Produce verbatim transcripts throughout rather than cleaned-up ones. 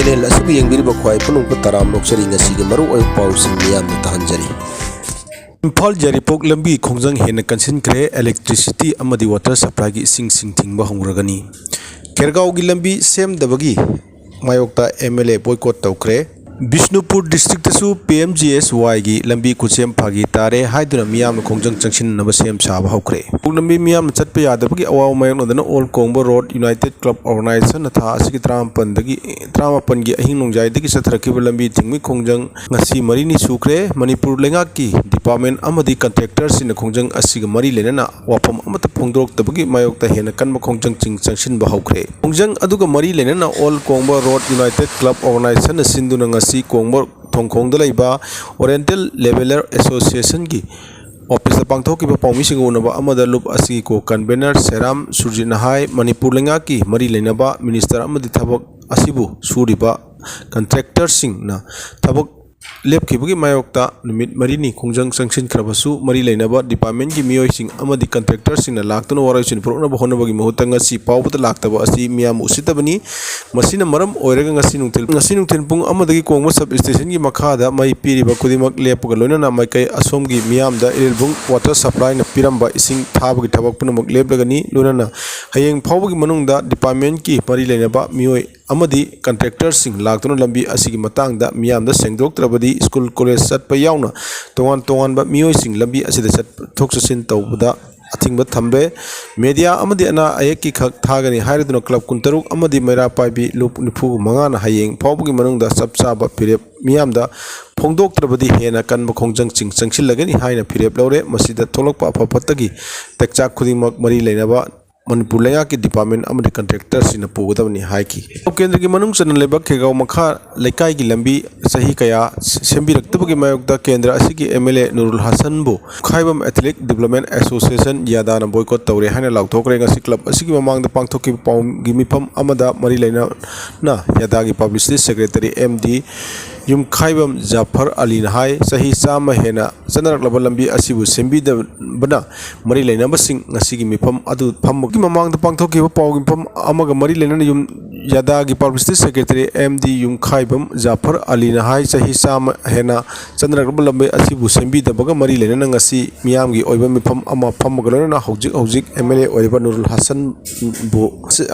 Channel ꯑꯁꯤꯕꯨ ꯌꯦꯡꯕꯤꯔꯤꯕ ꯈ꯭ꯋꯥꯏ ꯄꯨꯝꯅꯃꯛꯄꯨ ꯇꯔꯥꯝꯅ ꯑꯣꯛꯆꯔꯤ꯫ ꯉꯁꯤꯒꯤ ꯃꯔꯨꯑꯣꯏꯕ ꯄꯥꯎꯁꯤꯡ ꯃꯤꯌꯥꯝꯗ ꯇꯥꯍꯟꯖꯔꯤ꯫ ꯏꯝꯐꯥꯜ ꯌꯥꯏꯔꯤꯄꯣꯛ ꯂꯝꯕꯤ ꯈꯣꯡꯖꯪ ꯍꯦꯟꯅ ꯀꯟꯁꯤꯟꯈ꯭ꯔꯦ, electricity ꯑꯃꯗꯤ water supplyꯒꯤ ꯏꯁꯤꯡꯁꯤꯡ ꯊꯤꯡꯕ ꯍꯧꯔꯒꯅꯤ꯫ ꯈꯦꯔꯒꯥꯎꯒꯤ ꯂꯝꯕꯤ ꯁꯦꯝꯗꯕꯒꯤ ꯃꯥꯌꯣꯛꯇ MLA boycott ꯇꯧꯈ꯭ꯔꯦ꯫ ꯕꯤꯁꯅꯨꯄꯨꯔ districtꯇꯁꯨ PMGSYꯒꯤ ꯂꯝꯕꯤ ꯈꯨꯠꯁꯦꯝ ꯐꯥꯒꯤ ꯇꯥꯔꯦ ꯍꯥꯏꯗꯨꯅ ꯃꯤꯌꯥꯝꯅ ꯈꯣꯡꯖꯪ ꯆꯪꯁꯤꯟꯅꯅꯕ ꯁꯦꯝ ꯁꯥꯕ ꯍꯧꯈ꯭ꯔꯦ꯫ ꯂꯝꯕꯤ ꯃꯤꯌꯥꯝꯅ ꯆꯠꯄ ꯌꯥꯗꯕꯒꯤ ꯑꯋꯥꯕ ꯃꯥꯌꯣꯛꯅꯗꯅ All Kongba Road United Club Organizationꯅ ꯊꯥ ꯑꯁꯤꯒꯤ ꯇꯔꯥꯃꯥꯄꯟꯗꯒꯤ, ꯇꯔꯥꯃꯥꯄꯟꯒꯤ ꯑꯍꯤꯡ ꯅꯣꯡꯌꯥꯏꯗꯒꯤ ꯆꯠꯊꯔꯛꯈꯤꯕ ꯂꯝꯕꯤ ꯊꯤꯡꯕꯒꯤ ꯈꯣꯡꯖꯪ ꯉꯁꯤ ꯃꯔꯤꯅꯤ ꯁꯨꯈ꯭ꯔꯦ꯫ ꯃꯅꯤꯄꯨꯔ ꯂꯩꯉꯥꯛꯀꯤ department ꯑꯃꯗꯤ contractorꯁꯤꯡꯅ ꯈꯣꯡꯖꯪ ꯑꯁꯤꯒ ꯃꯔꯤ ꯂꯩꯅꯅ ꯋꯥꯐꯝ ꯑꯃꯠꯇ ꯐꯣꯡꯗꯣꯔꯛꯇꯕꯒꯤ ꯃꯥꯌꯣꯛꯇ ꯍꯦꯟꯅ ꯀꯟꯕ ꯈꯣꯡꯖꯪꯁꯤꯡ ꯆꯪꯁꯤꯟꯕ ꯍꯧꯈ꯭ꯔꯦ꯫ ꯈꯣꯡꯖꯪ ꯑꯗꯨꯒ ꯃꯔꯤ ꯂꯩꯅꯅ All Kongba Road United Club Organizationꯅ ꯁꯤꯟꯗꯨꯅ ꯉꯁꯤ ꯀꯣꯡꯕ ꯊꯣꯡꯈꯣꯡꯗ ꯂꯩꯕ Oriental Labourers Associationꯒꯤ officeꯇ ꯄꯥꯡꯊꯣꯛꯈꯤꯕ ꯄꯥꯎꯃꯤꯁꯤꯡꯒ ꯎꯅꯕ ꯑꯃꯗ ꯂꯨꯞ ꯑꯁꯤꯒꯤ co-convener ꯁꯦꯔꯥꯝ ꯁꯨꯔꯖꯤꯠꯅ ꯍꯥꯏ, ꯃꯅꯤꯄꯨꯔ ꯂꯩꯉꯥꯛꯀꯤ ꯃꯔꯤ ꯂꯩꯅꯕ minister ꯑꯃꯗꯤ ꯊꯕꯛ ꯑꯁꯤꯕꯨ ꯁꯨꯔꯤꯕ contractorꯁꯤꯡꯅ ꯊꯕꯛ ꯂꯦꯞꯈꯤꯕꯒꯤ ꯃꯥꯌꯣꯛꯇ ꯅꯨꯃꯤꯠ ꯃꯔꯤꯅꯤ ꯈꯣꯡꯖꯪ ꯆꯪꯁꯤꯟꯈ꯭ꯔꯕꯁꯨ, ꯃꯔꯤ ꯂꯩꯅꯕ departmentꯀꯤ ꯃꯤꯑꯣꯏꯁꯤꯡ ꯑꯃꯗꯤ contractorꯁꯤꯡꯅ ꯂꯥꯛꯇꯨꯅ ꯋꯥꯔꯣꯏꯁꯤꯟ ꯄꯨꯔꯛꯅꯕ ꯍꯣꯠꯅꯕꯒꯤ ꯃꯍꯨꯠꯇ ꯉꯁꯤ ꯐꯥꯎꯕꯗ ꯂꯥꯛꯇꯕ ꯑꯁꯤ ꯃꯤꯌꯥꯝꯕꯨ ꯎꯁꯤꯠꯇꯕꯅꯤ꯫ ꯃꯁꯤꯅ ꯃꯔꯝ ꯑꯣꯏꯔꯒ ꯉꯁꯤ ꯅꯨꯡꯊꯤꯜ, ꯉꯁꯤ ꯅꯨꯡꯊꯤꯜ ꯄꯨꯡ ꯑꯃꯗꯒꯤ ꯀꯣꯡꯕ sub stationꯒꯤ ꯃꯈꯥꯗ ꯃꯩ ꯄꯤꯔꯤꯕ ꯈꯨꯗꯤꯡꯃꯛ ꯂꯦꯞꯄꯒ ꯂꯣꯏꯅꯅ ꯃꯥꯏꯀꯩ ꯑꯁꯣꯝꯒꯤ ꯃꯤꯌꯥꯝꯗ ꯏꯔꯤꯜꯕꯨꯡ water supplyꯅ ꯄꯤꯔꯝꯕ ꯏꯁꯤꯡ ꯊꯥꯕꯒꯤ ꯊꯕꯛ ꯄꯨꯝꯅꯃꯛ ꯂꯦꯞꯂꯒꯅꯤ꯫ ꯂꯣꯏꯅꯅ ꯍꯌꯦꯡ ꯐꯥꯎꯕꯒꯤ ꯃꯅꯨꯡꯗ departmentꯀꯤ ꯃꯔꯤ ꯂꯩꯅꯕ ꯃꯤꯑꯣꯏ ꯑꯃꯗꯤ contractorꯁꯤꯡ ꯂꯥꯛꯇꯨꯅ ꯂꯝꯕꯤ ꯑꯁꯤꯒꯤ ꯃꯇꯥꯡꯗ ꯃꯤꯌꯥꯝꯗ ꯁꯦꯡꯗꯣꯛꯇ꯭ꯔꯕꯗꯤ school college ꯆꯠꯄ ꯌꯥꯎꯅ ꯇꯣꯉꯥꯟ ꯇꯣꯉꯥꯟꯕ ꯃꯤꯑꯣꯏꯁꯤꯡ ꯂꯝꯕꯤ ꯑꯁꯤꯗ ꯆꯠꯊꯣꯛ ꯆꯠꯁꯤꯟ ꯇꯧꯕꯗ ꯑꯊꯤꯡꯕ ꯊꯝꯂꯦ꯫ Media ꯑꯃꯗꯤ ꯑꯅꯥ ꯑꯌꯦꯛꯀꯤ ꯈꯛ ꯊꯥꯒꯅꯤ ꯍꯥꯏꯔꯗꯨꯅ club ꯀꯨꯟꯇꯔꯨꯛ ꯑꯃꯗꯤ ꯃꯩꯔꯥ ꯄꯥꯏꯕꯤ ꯂꯨꯞ ꯅꯤꯐꯨ ꯃꯉꯥꯅ ꯍꯌꯦꯡ ꯐꯥꯎꯕꯒꯤ ꯃꯅꯨꯡꯗ ꯆꯞ ꯆꯥꯕ ꯐꯤꯔꯦꯞ ꯃꯤꯌꯥꯝꯗ ꯐꯣꯡꯗꯣꯛꯇ꯭ꯔꯕꯗꯤ ꯍꯦꯟꯅ ꯀꯟꯕ ꯈꯣꯡꯖꯪꯁꯤꯡ ꯆꯪꯁꯤꯜꯂꯒꯅꯤ ꯍꯥꯏꯅ ꯐꯤꯔꯦꯞ ꯂꯧꯔꯦ꯫ ꯃꯁꯤꯗ ꯊꯣꯛꯂꯛꯄ ꯑꯐ ꯐꯠꯇꯒꯤ ꯇꯩꯆꯥꯛ ꯈꯨꯗꯤꯡꯃꯛ ꯃꯔꯤ ꯂꯩꯅꯕ ꯃꯅꯤꯄꯨꯔ ꯂꯩꯉꯥꯛꯀꯤ department ꯑꯃꯗꯤ contractorꯁꯤꯡꯅ ꯄꯨꯒꯗꯕꯅꯤ ꯍꯥꯏꯈꯤ꯫ ꯀꯦꯟꯗ꯭ꯔꯒꯤ ꯃꯅꯨꯡ ꯆꯟꯅ ꯂꯩꯕ ꯈꯦꯒꯥꯎ ꯃꯈꯥ ꯂꯩꯀꯥꯏꯒꯤ ꯂꯝꯕꯤ ꯆꯍꯤ ꯀꯌꯥ ꯁꯦꯝꯕꯤꯔꯛꯇꯕꯒꯤ ꯃꯥꯌꯣꯛꯇ ꯀꯦꯟꯗ꯭ꯔ ꯑꯁꯤꯒꯤ MLA ꯅꯨꯔꯨꯜ ꯍꯁꯟꯕꯨ ꯈꯥꯏꯕꯝ Athletic Development Association ꯌꯥꯗꯥꯅ boycott ꯇꯧꯔꯦ ꯍꯥꯏꯅ ꯂꯥꯎꯊꯣꯛꯈ꯭ꯔꯦ꯫ ꯉꯁꯤ club ꯑꯁꯤꯒꯤ ꯃꯃꯥꯡꯗ ꯄꯥꯡꯊꯣꯛꯈꯤꯕ ꯄꯥꯎꯒꯤ ꯃꯤꯐꯝ ꯑꯃꯗ ꯃꯔꯤ ꯂꯩꯅꯅ ꯌꯥꯗꯥꯒꯤ publicity secretary MD ꯌꯨꯝꯈꯥꯏꯕꯝ ꯖꯥꯐꯔ ꯑꯂꯤꯅ ꯍꯥꯏ, ꯆꯍꯤ ꯆꯥꯝꯃ ꯍꯦꯟꯅ ꯆꯠꯅꯔꯛꯂꯕ ꯂꯝꯕꯤ ꯑꯁꯤꯕꯨ ꯁꯦꯝꯕꯤꯗꯕꯅ ꯃꯔꯤ ꯂꯩꯅꯕꯁꯤꯡ ꯉꯁꯤꯒꯤ ꯃꯤꯐꯝ ꯑꯗꯨ ꯐꯝꯕꯒꯤ ꯃꯃꯥꯡꯗ ꯄꯥꯡꯊꯣꯛꯈꯤꯕ ꯄꯥꯎꯒꯤ ꯃꯤꯐꯝ ꯑꯃꯒ ꯃꯔꯤ ꯂꯩꯅꯅ ꯌꯨꯝ ꯌꯥꯗꯥꯒꯤ publicity secretary ꯑꯦꯝ ꯗꯤ ꯌꯨꯝꯈꯥꯏꯕꯝ ꯖꯥꯐꯔ ꯑꯂꯤꯅ ꯍꯥꯏ, ꯆꯍꯤ ꯆꯥꯝꯃ ꯍꯦꯟꯅ ꯆꯠꯅꯔꯛꯂꯕ ꯂꯝꯕꯤ ꯑꯁꯤꯕꯨ ꯁꯦꯝꯕꯤꯗꯕꯒ ꯃꯔꯤ ꯂꯩꯅꯅ ꯉꯁꯤ ꯃꯤꯌꯥꯝꯒꯤ ꯑꯣꯏꯕ ꯃꯤꯐꯝ ꯑꯃ ꯐꯝꯕꯒ ꯂꯣꯏꯅꯅ ꯍꯧꯖꯤꯛ ꯍꯧꯖꯤꯛ ꯑꯦꯝ ꯑꯦꯜ ꯑꯦ ꯑꯣꯏꯔꯤꯕ ꯅꯨꯔꯨꯜ ꯍꯁꯟꯕꯨ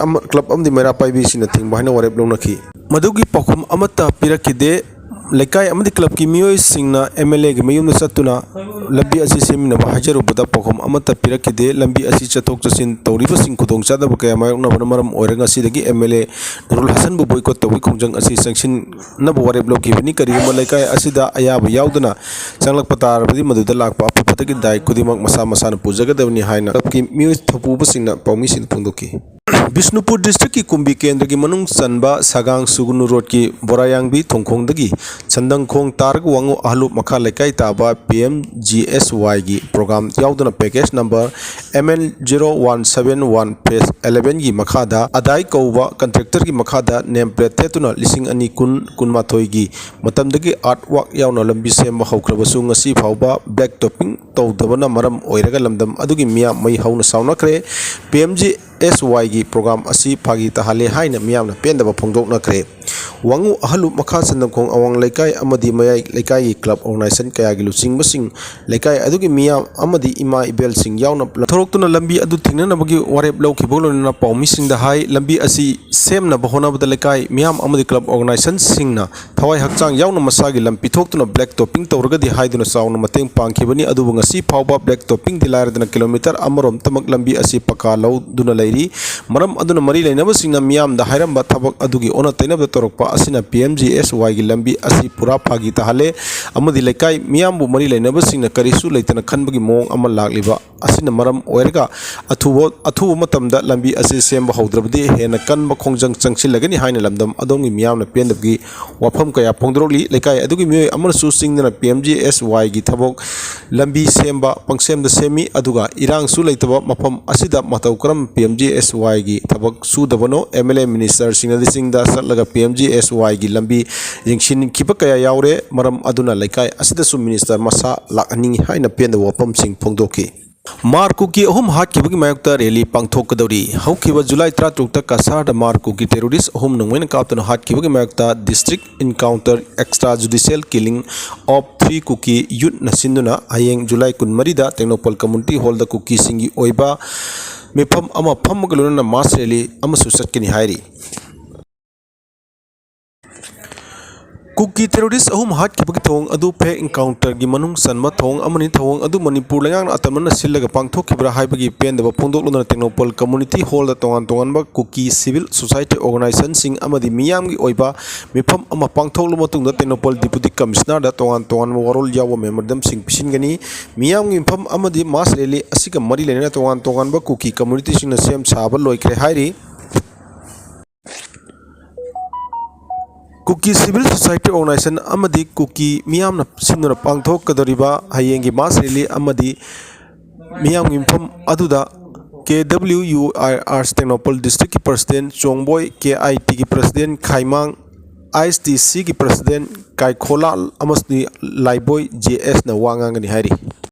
ꯀ꯭ꯂꯕ ꯑꯃꯗꯤ ꯃꯩꯔꯥ ꯄꯥꯏꯕꯤꯁꯤꯡꯅ ꯊꯤꯡꯕ ꯍꯥꯏꯅ ꯋꯥꯔꯦꯞ ꯂꯧꯅꯈꯤ꯫ ꯃꯗꯨꯒꯤ ꯄꯥꯎꯈꯨꯝ ꯑꯃꯠꯇ ꯄꯤꯔꯛꯈꯤꯗꯦ꯫ ꯂꯩꯀꯥꯏ ꯑꯃꯗꯤ ꯀ꯭ꯂꯕꯀꯤ ꯃꯤꯑꯣꯏꯁꯤꯡꯅ ꯑꯦꯝ ꯑꯦꯜ ꯑꯦꯒꯤ ꯃꯌꯨꯝꯗ ꯆꯠꯇꯨꯅ ꯂꯝꯕꯤ ꯑꯁꯤ ꯁꯦꯝꯃꯤꯟꯅꯕ ꯍꯥꯏꯖꯔꯨꯕꯗ ꯄꯥꯎꯈꯨꯝ ꯑꯃꯠꯇ ꯄꯤꯔꯛꯈꯤꯗꯦ꯫ ꯂꯝꯕꯤ ꯑꯁꯤ ꯆꯠꯊꯣꯛ ꯆꯠꯁꯤꯟ ꯇꯧꯔꯤꯕꯁꯤꯡ ꯈꯨꯗꯣꯡꯆꯥꯗꯕ ꯀꯌꯥ ꯃꯥꯌꯣꯛꯅꯕꯅ ꯃꯔꯝ ꯑꯣꯏꯔꯒ ꯉꯁꯤꯗꯒꯤ ꯑꯦꯝ ꯑꯦꯜ ꯑꯦ ꯅꯨꯔꯨꯜ ꯍꯁꯟꯕꯨ boycott ꯇꯧꯕꯒꯤ ꯈꯣꯡꯖꯪ ꯑꯁꯤ ꯆꯪꯁꯤꯟꯅꯕ ꯋꯥꯔꯦꯞ ꯂꯧꯈꯤꯕꯅꯤ꯫ ꯀꯔꯤꯒꯨꯝꯕ ꯂꯩꯀꯥꯏ ꯑꯁꯤꯗ ꯑꯌꯥꯕ ꯌꯥꯎꯗꯅ ꯆꯪꯂꯛꯄ ꯇꯥꯔꯕꯗꯤ ꯃꯗꯨꯗ ꯂꯥꯛꯄ ꯑꯐꯕꯗꯒꯤ ꯗꯥꯏ ꯈꯨꯗꯤꯡꯃꯛ ꯃꯁꯥ ꯃꯁꯥꯅ ꯄꯨꯖꯒꯗꯕꯅꯤ ꯍꯥꯏꯅ ꯀ꯭ꯂꯕꯀꯤ ꯃꯤꯑꯣꯏ ꯊꯧꯄꯨꯕꯁꯤꯡꯅ ꯄꯥꯎꯃꯤꯁꯤꯡꯗ ꯐꯣꯡꯗꯣꯛꯈꯤ꯫ ꯕꯤꯁꯅꯨꯄꯨꯔ districtꯀꯤ ꯀꯨꯝꯕꯤ ꯀꯦꯟꯗ꯭ꯔꯒꯤ ꯃꯅꯨꯡ ꯆꯟꯕ ꯁꯥꯒꯥꯡ ꯁꯨꯒꯨꯅꯨ roadꯀꯤ ꯕꯣꯔꯥꯌꯥꯡꯕꯤ ꯊꯣꯡꯈꯣꯡꯗꯒꯤ ꯁꯟꯗꯪꯈꯣꯡ ꯇꯥꯔꯒ ꯋꯥꯉꯨ ꯑꯍꯂꯨꯞ ꯃꯈꯥ ꯂꯩꯀꯥꯏ ꯇꯥꯕ ꯄꯤ ꯑꯦꯝ ꯖꯤ ꯑꯦꯁ ꯋꯥꯏꯒꯤ program ꯌꯥꯎꯗꯨꯅ package number M N zero one seven one phase elevenꯒꯤ ꯃꯈꯥꯗ ꯑꯗꯥꯏ ꯀꯧꯕ contractorꯒꯤ ꯃꯈꯥꯗ name plate ꯊꯦꯠꯇꯨꯅ ꯂꯤꯁꯤꯡ ꯑꯅꯤ ꯀꯨꯟ ꯀꯨꯟꯃꯥꯊꯣꯏꯒꯤ ꯃꯇꯝꯗꯒꯤ earth work ꯌꯥꯎꯅ ꯂꯝꯕꯤ ꯁꯦꯝꯕ ꯍꯧꯈ꯭ꯔꯕꯁꯨ ꯉꯁꯤ ꯐꯥꯎꯕ black topping ꯇꯧꯗꯕꯅ ꯃꯔꯝ ꯑꯣꯏꯔꯒ ꯂꯝꯗꯝ ꯑꯗꯨꯒꯤ ꯃꯤꯌꯥꯝ ꯃꯩ ꯍꯧꯅ ꯁꯥꯎꯅꯈ꯭ꯔꯦ꯫ ꯄꯤ ꯑꯦꯝ ꯖꯤ ꯑꯦꯁ ꯋꯥꯏꯒꯤ program ꯑꯁꯤ ꯐꯥꯒꯤ ꯇꯥꯍꯜꯂꯦ ꯍꯥꯏꯅ ꯃꯤꯌꯥꯝꯅ ꯄꯦꯟꯗꯕ ꯐꯣꯡꯗꯣꯛꯅꯈ꯭ꯔꯦ꯫ ꯋꯥꯉꯨ ꯑꯍꯂꯨꯞ ꯃꯈꯥ ꯁꯟꯗꯪꯈꯣꯡ ꯑꯋꯥꯡ ꯂꯩꯀꯥꯏ ꯑꯃꯗꯤ ꯃꯌꯥꯏ ꯂꯩꯀꯥꯏꯒꯤ club organization ꯀꯌꯥꯒꯤ ꯂꯨꯆꯤꯡꯕꯁꯤꯡ, ꯂꯩꯀꯥꯏ ꯑꯗꯨꯒꯤ ꯃꯤꯌꯥꯝ ꯑꯃꯗꯤ ꯏꯃꯥ ꯏꯕꯦꯜꯁꯤꯡ ꯌꯥꯎꯅ ꯊꯣꯔꯛꯇꯨꯅ ꯂꯝꯕꯤ ꯑꯗꯨ ꯊꯤꯡꯅꯅꯕꯒꯤ ꯋꯥꯔꯦꯞ ꯂꯧꯈꯤꯕꯒ ꯂꯣꯏꯅꯅ ꯄꯥꯎꯃꯤꯁꯤꯡꯗ ꯍꯥꯏ, ꯂꯝꯕꯤ ꯑꯁꯤ ꯁꯦꯝꯅꯕ ꯍꯣꯠꯅꯕꯗ ꯂꯩꯀꯥꯏ ꯃꯤꯌꯥꯝ ꯑꯃꯗꯤ club organizationꯁꯤꯡꯅ ꯊꯋꯥꯏ ꯍꯛꯆꯥꯡ ꯌꯥꯎꯅ ꯃꯁꯥꯒꯤ ꯂꯝ ꯄꯤꯊꯣꯛꯇꯨꯅ black topping ꯇꯧꯔꯒꯗꯤ ꯍꯥꯏꯗꯨꯅ ꯆꯥꯎꯅ ꯃꯇꯦꯡ ꯄꯥꯡꯈꯤꯕꯅꯤ꯫ ꯑꯗꯨꯕꯨ ꯉꯁꯤ ꯐꯥꯎꯕ black toppingꯗꯤ ꯂꯥꯏꯔꯗꯅ kilometre ꯑꯃꯔꯣꯝꯇꯃꯛ ꯂꯝꯕꯤ ꯑꯁꯤ ꯄꯀꯥ ꯂꯧꯗꯨꯅ ꯂꯩꯔꯤ꯫ ꯃꯔꯝ ꯑꯗꯨꯅ ꯃꯔꯤ ꯂꯩꯅꯕꯁꯤꯡꯅ ꯃꯤꯌꯥꯝꯗ ꯍꯥꯏꯔꯝꯕ ꯊꯕꯛ ꯑꯗꯨꯒꯤ ꯑꯣꯟꯅ ꯇꯩꯅꯕꯗ ꯇꯧꯔꯛꯄ ꯑꯁꯤꯅ P M G S Yꯒꯤ ꯂꯝꯕꯤ ꯑꯁꯤ ꯄꯨꯔꯥ ꯐꯥꯒꯤ ꯇꯥꯍꯜꯂꯦ ꯑꯃꯗꯤ ꯂꯩꯀꯥꯏ ꯃꯤꯌꯥꯝꯕꯨ ꯃꯔꯤ ꯂꯩꯅꯕꯁꯤꯡꯅ ꯀꯔꯤꯁꯨ ꯂꯩꯇꯅ ꯈꯟꯕꯒꯤ ꯃꯑꯣꯡ ꯑꯃ ꯂꯥꯛꯂꯤꯕ ꯑꯁꯤꯅ ꯃꯔꯝ ꯑꯣꯏꯔꯒ ꯑꯊꯨꯕ, ꯑꯊꯨꯕ ꯃꯇꯝꯗ ꯂꯝꯕꯤ ꯑꯁꯤ ꯁꯦꯝꯕ ꯍꯧꯗ꯭ꯔꯕꯗꯤ ꯍꯦꯟꯅ ꯀꯟꯕ ꯈꯣꯡꯖꯪ ꯆꯪꯁꯤꯜꯂꯒꯅꯤ ꯍꯥꯏꯅ ꯂꯝꯗꯝ ꯑꯗꯣꯝꯒꯤ ꯃꯤꯌꯥꯝꯅ ꯄꯦꯟꯗꯕꯒꯤ ꯋꯥꯐꯝ ꯀꯌꯥ ꯐꯣꯡꯗꯣꯔꯛꯂꯤ꯫ ꯂꯩꯀꯥꯏ ꯑꯗꯨꯒꯤ ꯃꯤꯑꯣꯏ ꯑꯃꯅꯁꯨ ꯆꯤꯡꯗꯅ P M G S Yꯒꯤ ꯊꯕꯛ ꯂꯝꯕꯤ ꯁꯦꯝꯕ ꯄꯪꯁꯦꯝꯗ ꯁꯦꯝꯃꯤ, ꯑꯗꯨꯒ ꯏꯔꯥꯡꯁꯨ ꯂꯩꯇꯕ ꯃꯐꯝ ꯑꯁꯤꯗ ꯃꯇꯧ ꯀꯔꯝ ꯄꯤ ꯑꯦꯝ ꯖꯤ ꯑꯦꯁ ꯋꯥꯏꯒꯤ ꯊꯕꯛ ꯁꯨꯗꯕꯅꯣ? ꯑꯦꯝ ꯑꯦꯜ ꯑꯦ ꯃꯤꯅꯤꯁꯇꯔꯁꯤꯡꯅꯗꯤ ꯆꯤꯡꯗ ꯆꯠꯂꯒ ꯄꯤ ꯑꯦꯝ ꯖꯤ ꯑꯦꯁ ꯋꯥꯏꯒꯤ ꯂꯝꯕꯤ ꯌꯦꯡꯁꯤꯟꯈꯤꯕ ꯀꯌꯥ ꯌꯥꯎꯔꯦ꯫ ꯃꯔꯝ ꯑꯗꯨꯅ ꯂꯩꯀꯥꯏ ꯑꯁꯤꯗꯁꯨ ꯃꯤꯅꯤꯁꯇꯔ ꯃꯁꯥ ꯂꯥꯛꯍꯟꯅꯤꯡꯏ ꯍꯥꯏꯅ ꯄꯦꯟꯗꯕ ꯋꯥꯐꯝꯁꯤꯡ ꯐꯣꯡꯗꯣꯛꯈꯤ꯫ ꯃꯥꯔ ꯀꯨꯀꯤ ꯑꯍꯨꯝ ꯍꯥꯠꯈꯤꯕꯒꯤ ꯃꯥꯌꯣꯛꯇ ꯔꯦꯂꯤ ꯄꯥꯡꯊꯣꯛꯀꯗꯧꯔꯤ꯫ ꯍꯧꯈꯤꯕ ꯖꯨꯂꯥꯏ ꯇꯔꯥꯇꯔꯨꯛꯇ ꯀꯁꯥꯔꯗ ꯃꯥꯔ ꯀꯨꯀꯤ ꯇꯦꯔꯣꯔꯤꯁ ꯑꯍꯨꯝ ꯅꯣꯡꯃꯩꯅ ꯀꯥꯞꯇꯨꯅ ꯍꯥꯠꯈꯤꯕꯒꯤ ꯃꯥꯌꯣꯛꯇ District Encounter Extra Judicial Killing of Three Kuki Youth ꯅ ꯁꯤꯟꯗꯨꯅ ꯍꯌꯦꯡ ꯖꯨꯂꯥꯏ ꯀꯨꯟꯃꯔꯤꯗ ꯇꯦꯡꯅꯧꯄꯜ ꯀꯝꯃ꯭ꯌꯨꯅꯤꯇꯤ ꯍꯣꯜꯗ ꯀꯨꯀꯤꯁꯤꯡꯒꯤ ꯑꯣꯏꯕ ꯃꯤꯐꯝ ꯑꯃ ꯐꯝꯕꯒ ꯂꯣꯏꯅꯅ ꯃꯥꯁ ꯔꯦꯂꯤ ꯑꯃꯁꯨ ꯆꯠꯀꯅꯤ ꯍꯥꯏꯔꯤ꯫ ꯀꯨꯀꯤ ꯇꯦꯔꯣꯔꯤꯁ ꯑꯍꯨꯝ ꯍꯥꯠꯈꯤꯕꯒꯤ ꯊꯧꯑꯣꯡ ꯑꯗꯨ ꯐꯦꯛ ꯏꯟꯀꯥꯎꯟꯇꯔꯒꯤ ꯃꯅꯨꯡ ꯆꯟꯕ ꯊꯧꯑꯣꯡ ꯑꯃꯅꯤ꯫ ꯊꯧꯑꯣꯡ ꯑꯗꯨ ꯃꯅꯤꯄꯨꯔ ꯂꯩꯉꯥꯛꯅ ꯑꯇꯝꯅꯅ ꯁꯤꯜꯂꯒ ꯄꯥꯡꯊꯣꯛꯈꯤꯕ꯭ꯔꯥ ꯍꯥꯏꯕꯒꯤ ꯄꯦꯟꯗꯕ ꯐꯣꯡꯗꯣꯛꯂꯗꯨꯅ ꯇꯦꯡꯅꯧꯄꯜ ꯀꯝꯃ꯭ꯌꯨꯅꯤꯇꯤ ꯍꯣꯜꯗ ꯇꯣꯉꯥꯟ ꯇꯣꯉꯥꯟꯕ ꯀꯨꯀꯤ ꯁꯤꯚꯤꯜ ꯁꯣꯁꯥꯏꯇꯤ ꯑꯣꯔꯒꯅꯥꯏꯖꯦꯁꯟꯁꯤꯡ ꯑꯃꯗꯤ ꯃꯤꯌꯥꯝꯒꯤ ꯑꯣꯏꯕ ꯃꯤꯐꯝ ꯑꯃ ꯄꯥꯡꯊꯣꯛꯂꯕ ꯃꯇꯨꯡꯗ ꯇꯦꯡꯅꯧꯄꯜ ꯗꯤꯄꯨꯇꯤ ꯀꯃꯤꯁꯅꯔꯗ ꯇꯣꯉꯥꯟ ꯇꯣꯉꯥꯟꯕ ꯋꯥꯔꯣꯜ ꯌꯥꯎꯕ ꯃꯦꯃꯣꯔꯦꯟꯗꯝꯁꯤꯡ ꯄꯤꯁꯤꯟꯒꯅꯤ꯫ ꯃꯤꯌꯥꯝꯒꯤ ꯃꯤꯐꯝ ꯑꯃꯗꯤ ꯃꯥꯁ ꯔꯦꯂꯤ ꯑꯁꯤꯒ ꯃꯔꯤ ꯂꯩꯅꯅ ꯇꯣꯉꯥꯟ ꯇꯣꯉꯥꯟꯕ ꯀꯨꯀꯤ ꯀꯝꯃ꯭ꯌꯨꯅꯤꯇꯤꯁꯤꯡꯅ ꯁꯦꯝ ꯁꯥꯕ ꯂꯣꯏꯈ꯭ꯔꯦ ꯍꯥꯏꯔꯤ꯫ ꯀꯨꯀꯤ ꯁꯤꯚꯤꯜ ꯁꯣꯁꯥꯏꯇꯤ ꯑꯣꯔꯒꯅꯥꯏꯖꯦꯁꯟ ꯑꯃꯗꯤ ꯀꯨꯀꯤ ꯃꯤꯌꯥꯝꯅ ꯁꯤꯟꯗꯨꯅ ꯄꯥꯡꯊꯣꯛꯀꯗꯧꯔꯤꯕ ꯍꯌꯦꯡꯒꯤ ꯃꯥꯁ ꯔꯦꯂꯤ ꯑꯃꯗꯤ ꯃꯤꯌꯥꯝꯒꯤ ꯃꯤꯐꯝ ꯑꯗꯨꯗ K W U R R Tengnoupal ꯗꯤꯁꯇ꯭ꯔꯤꯛꯀꯤ ꯄ꯭ꯔꯁꯤꯗꯦꯟ ꯆꯣꯡꯕꯣꯏ, ꯀꯦ ꯑꯥꯏ ꯇꯤꯒꯤ president Khaimang, I S T ꯁꯤꯒꯤ ꯄ꯭ꯔꯁꯤꯗꯦꯟ ꯀꯥꯏꯈꯣꯂꯥꯜ ꯑꯃꯁꯨꯡ ꯂꯥꯏꯕꯣꯏ ꯖꯦ ꯑꯦꯁꯅ ꯋꯥ ꯉꯥꯡꯒꯅꯤ ꯍꯥꯏꯔꯤ꯫